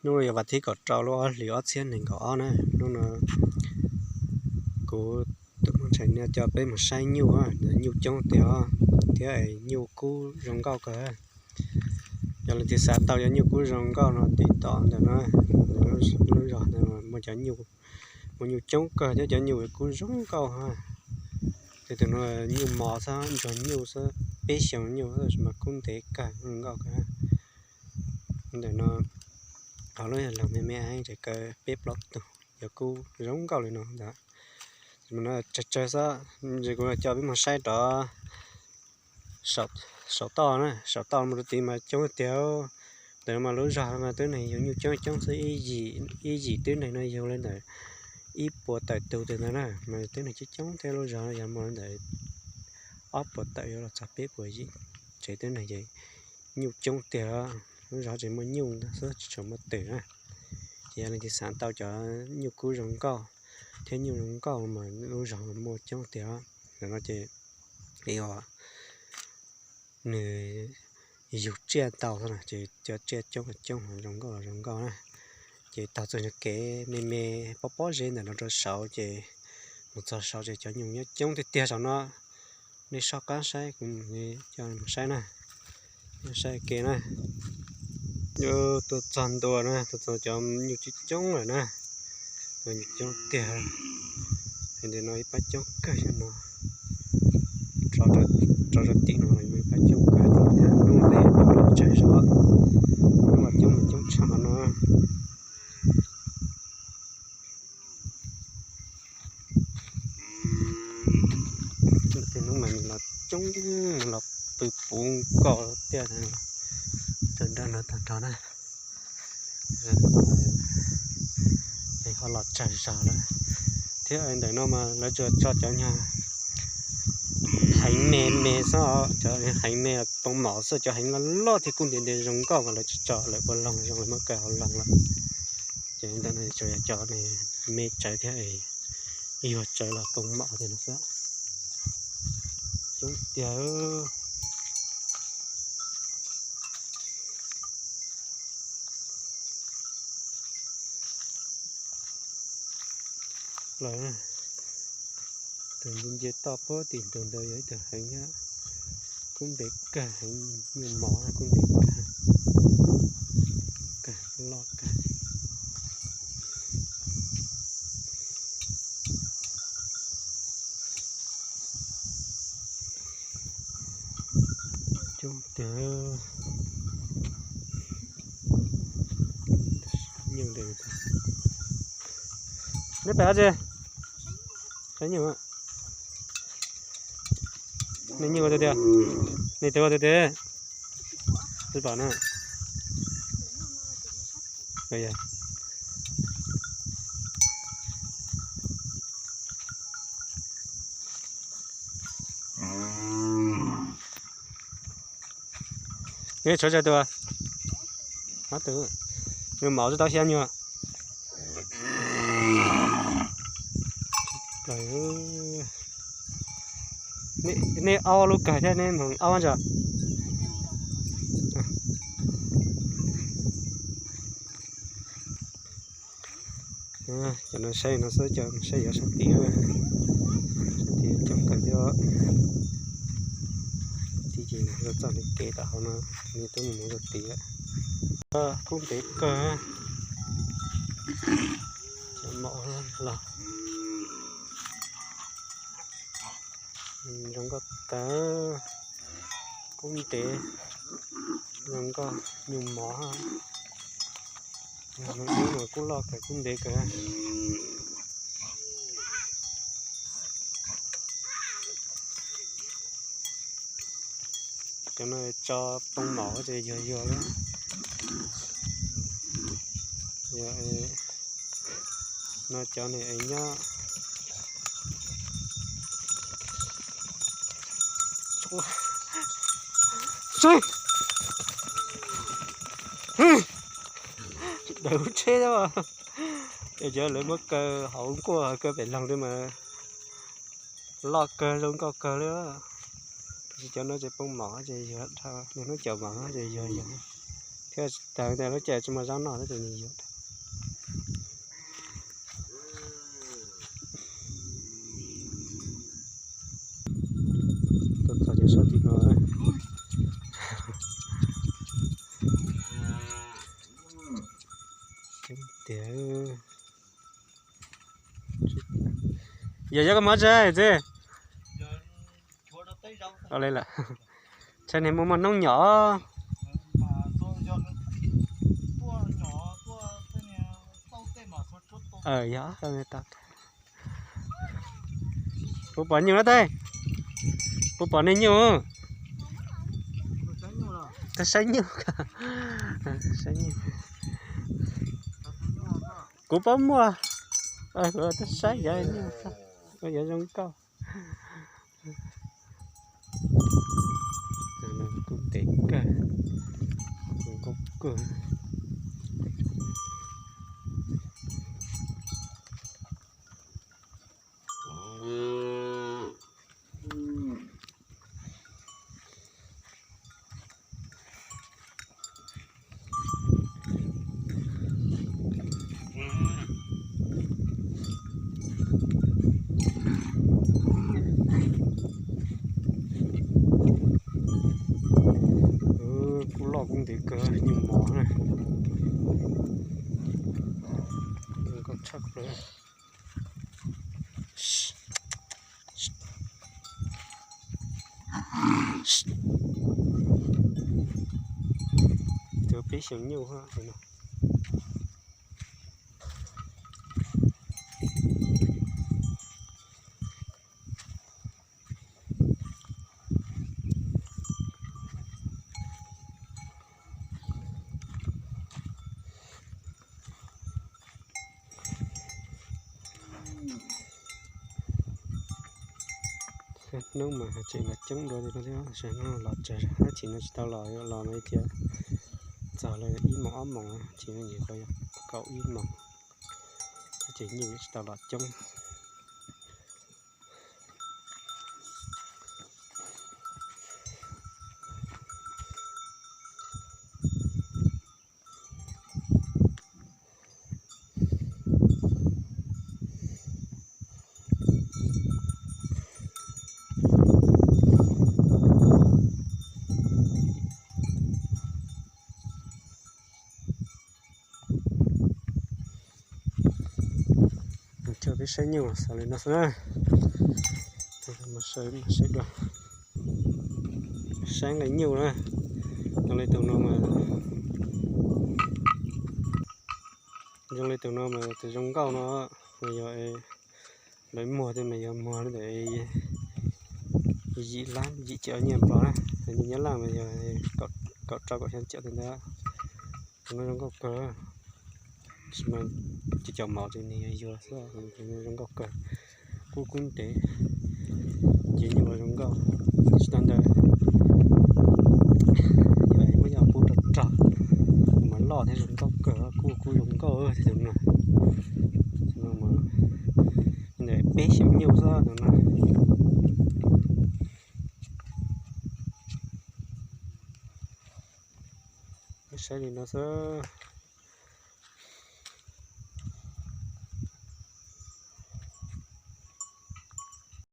Hnub no yog vas thib kaum rau lub ob hlis ob txhiab nees nkaum ob na. Hnub no kuv tus phooj ywg no coj peb mus saib nyuj, nyuj coob tiag thiab nyuj kub zoo nkauj kawg. Yog leej twg xav tau cov nyuj kub zoo nkauj no tiv toj ntawm no, lub zos no muaj cov nyuj, muaj nyuj coob kawg thiab cov nyuj kub zoo nkauj. Tus no nyuj mos xwb, ntsuag nyuj xwb, peb xyoos nyuj xwb mas kub ntev kawg zoo nkauj kawg. Ntawm no hauv lub yog laug me me ntses kaw peb plaub tug cov kub zoo nkauj li no ntag. Tsawg tsawg xwb, kuv coj peb mus saib rov saum toj na, saum toj mus rau tid mas coob tiag. Ntawm no mas lub zos mas twb neeg yug nyuj coob coob xwb, ib yim twb neeg no yug li ntawm ib puas tawm tug ntawd na, mas twb neeg coob coob thiab. Lub zos no yog muaj li ntawm ob puas tawm yuav los txog peb puas yim tsev twb neeg ces nyuj coob tiag. Lub zos tseem muaj nyuj ntag xwb tsis tshua muaj twm na. Ces yog leej twg xav tau cov nyuj kub zoo nkauj thiab nyuj zoo nkauj mas lub zos muaj coob tiag. Ntawm no ces nws yug tsiaj ntau xwb na, ces cov tsiaj coob coob zoo nkauj zoo nkauj na. Ces taug txoj kev me me pob pob zeb ntawm no rau saud ces mus txog saud ces cov nyuj nyob coob tiag tiag saum no. Nej soj qab saib, kuv coj mus saib na, saib kev na. Yuav tuaj txog ntua na, tuaj txog cov nyuj coob coob lawm na. Nyuj coob tiag. Ntawm no ib pab coob kawg xyoo no. Rov rau tim no ib pab coob kawg, hnub no los tsawg zog, hnub no coob coob tshaj no. Tej hnub mas nws los coob, los pw puv nkaus tiaj, tag nrho no tag nrho na. Ho los tsawg zog lawm. Thiab ntawm no mas lawv tsuas tso cov nyuag heev me me xwb, cov heev me poo maum xwb, cov heev loj loj thiab kub ntev ntev zoo nkauj mas lawv tsis tso lawm, ua loog zoo lawv muab kaw hauv loog lawm. Ces ntawm no tsuas yog cov me tsawv thiab, yuag tsawv los poo maum tiag no xwb. Coob tiag. Lawm, tus nce nce toj puag tim ntug ntawd yog ib tug heev thiab, kub ntev kawg, heev nyuj mos kub ntev kawg, kawg loj kawg. Coob tiag. Neb pem dab tsi? Saib nyuj. Nej nyuj ua twg tiag? Nej twg ua twg tiag? Tsis pom na. Neb tshuav tsawg tus? Ob tug. Nws mos tsis tau xya nyuag. Nej aub lub kawg thiab, nej moog aub ntsa. Cov no saib no xwb, cov saib yuav sab tid, sab tid coob kawg thiab. Tid ces txoj kev tom hauv no, nws twb mus rau tid lawm. Kub ntev kawg. Cov mom los zoo nkauj tag, kub ntev, zoo nkauj nyuj mos. Dub no kuj loj kawg, kub ntev kawg. Cov no tso poo maum ces yuag yuag lawm. Yog no cov ne es nyob daws lub tsheb thiab. Es cov lawv muab kaw hauv nkuaj kaw pem loog li mas loj kawg zoo nkauj kawg li. Tab sis cov no ces poo maum ces yuag dhau, niaj hnub caum maum ces yuag yuag. Thiab tsis tas tias lub caij tsis muaj zaub noj thiab ces nws yuav. Tuaj txog ces sab tim no. Tiag. Yog, yog koj muab tse txiv. Ua li lawm. Tshaj niag muaj muaj noob nyom. Yog, puas pom nyuj na tej? Puas pom niag nyuj? Tau saib nyuj, saib nyuj. Kuv paub muaj. Tau saib yog nyuj, yog zoo nkauj. Kuj ntev kawg, zoo nkauj kawg. Kuj loj kuj ntev kawg, nyuj mos na. Zoo nkauj tshaj plaws. Twb peb xyoos nyuj no. Hnub mas tseem los coob dua li no thiab, sab hnub los tsawg, tab sis no tsis tau los, los no tias txog li ib moos ob moos, tab sis no nyuam qhuav yog kaum ib moos, tab sis nyuj tsis tau los coob. Coj peb saib nyuj xaus li no xwb na. Saib dua, saib nqe nyuj na. Zoo li tus no mas, zoo li tus no mas tus zoo nkauj no mas yog lawv muag tej mas yog muag ntawm yim lab yim caum nyiaj npaum na, nyiaj laj mas yog kaum rau kaum xya caum tej ntawd. Tus no zoo nkauj kawg, tsis mas cov maum ces nws yog yuag xwb, zoo nkauj kawg, kub kub ntev, ces nyuj los zoo nkauj. Tsis tas ntawd, yog muab yog pub rog rog, mas loj thiab zoo nkauj kawg, kub kub zoo nkauj thiab tus no. Tus no mas ntawm peb xyoos nyuj xwb tus no. Saib li no xwb.